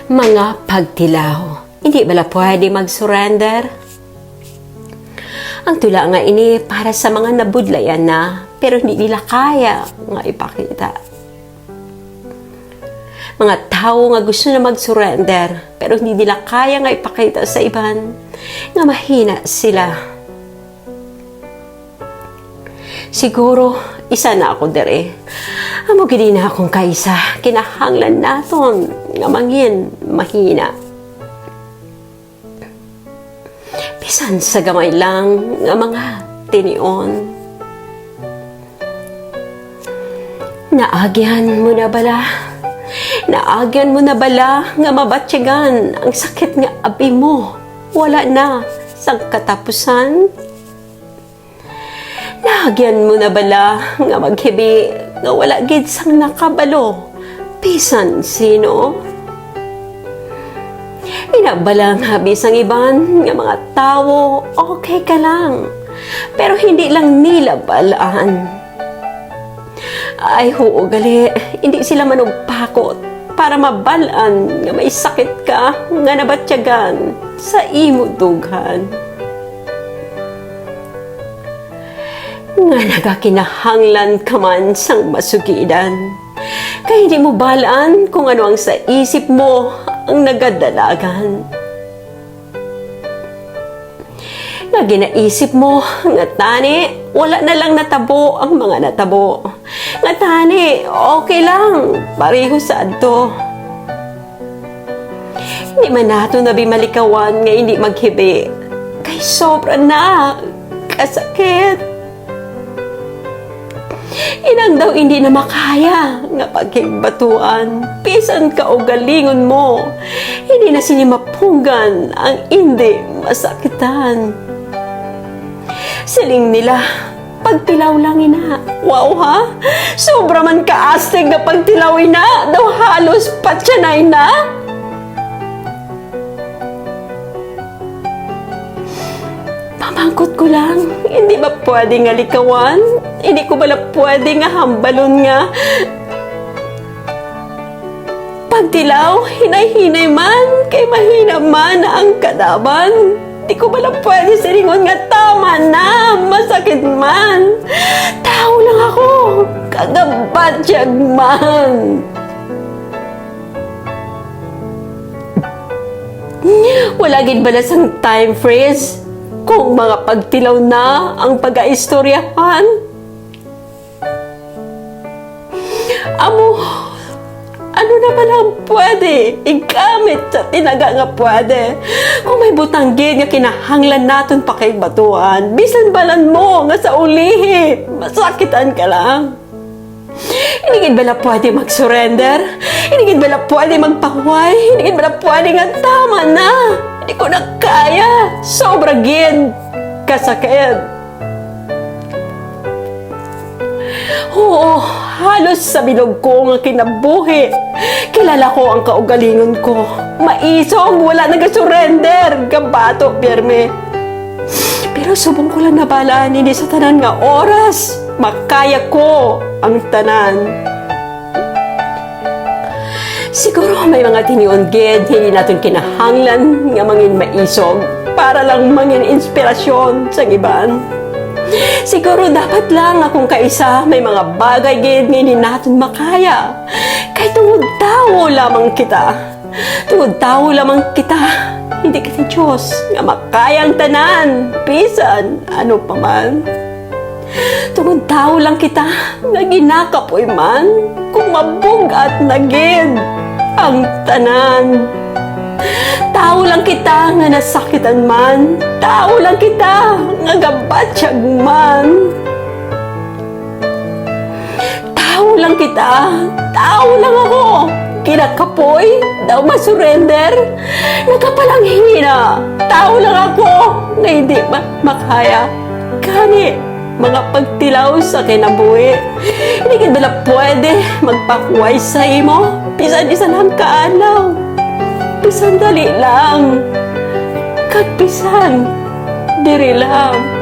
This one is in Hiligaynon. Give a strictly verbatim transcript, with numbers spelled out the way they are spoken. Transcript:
Mga pagtilaw, hindi bala pwede mag-surrender? Ang tula nga ini para sa mga nabudlayan na, pero hindi nila kaya nga ipakita. Mga tawo nga gusto na mag-surrender, pero hindi nila kaya nga ipakita sa iban nga mahina sila. Siguro, isa na ako diri. Amo gid na akong kaisa, kinahanglan naton nga mangin mahina. Bisan sa gamay lang nga mga tinion. Naagyan mo na bala? Naagyan mo na bala nga mabatyagan ang sakit nga abi mo wala na sang katapusan? Naagyan mo na bala nga maghibi nga wala gid sang nakabalo bisan sino? Ina bala nga bisang iban nga mga tawo okay ka lang, pero hindi lang nila balaan? Ay, huo gali, hindi sila manugpakot para mabal-an nga may sakit ka nga nabatyagan sa imo dughan. Nga nagakinahanglan ka man sang masugidan, kay hindi mo balaan kung ano ang sa isip mo ang nagadalagan. Nga ginaisip mo nga tani wala na lang natabo ang mga natabo, nga tani okay lang pareho sa adto. Di man nato na bi malikawan nga hindi maghibi, kay sobra na kasakit. Inang daw hindi na makaya nga pakigbatuan, bisan kaugalingon mo, hindi na sini mapunggan ang hindi masakitan. Siling nila, pagtilaw lang ina. Wow, ha? Sobra man kaastig nga pagtilaw ina, daw halos patyanay na. Pamangkot ko lang, hindi ba pwede nga likawan? Hindi ko bala pwede nga hambalon nga pagtilaw, hinay-hinay man, kay mahina man ang kadaban? Di ko bala pwede silingon nga tama na, masakit man? Tao lang ako, kagabatyag man. Wala gid bala sang time freeze kung mga pagtilaw na ang pagaistoryahan? Amo, ano na bala ang pwede igamit sa tinaga nga pwede? Kung may butang gid nga kinahanglan naton pakigbatuan, bisan balan mo nga sa ulihi, masakitan ka lang. Hindi gid bala pwede mag-surrender? Hindi gid bala pwede magpahuway? Hindi gid bala pwede nga tama na? Hindi ko na kaya. Sobra gid kasakit. Oo, halos sa bilog ko nga kinabuhi, kilala ko ang kaugalingon ko. Maisog, wala nagasurrender, gabato, pirme. Pero subong ko lang nabalaan ini sa tanan nga oras, makaya ko ang tanan. Siguro may mga tinion gid hindi naton kinahanglan nga mangin maisog para lang mangin inspirasyon sa iban. Siguro dapat lang nga kung kaisa may mga bagay gid nga hindi naton makaya, kay tungod tawo lamang kita. Tungod tawo lamang kita, hindi kita Dios nga makaya ang tanan, bisan ano pa man. Tungod tawo lang kita nga ginakapoy man kung mabug-at na gid ang tanan. Tawo lang kita nga nasakitan man, tawo lang kita nga gabatyag man. Tawo lang kita, tawo lang ako. Kinakapoy daw masurrender. Nagapalanghina, tawo lang ako nga hindi ma- makaya. Gani, mga pagtilaw sa kinabuhi, hindi gid bala pwede magpahuway sa imo bisan isa lang ka adlaw, bisan dali lang, kag bisan diri lang.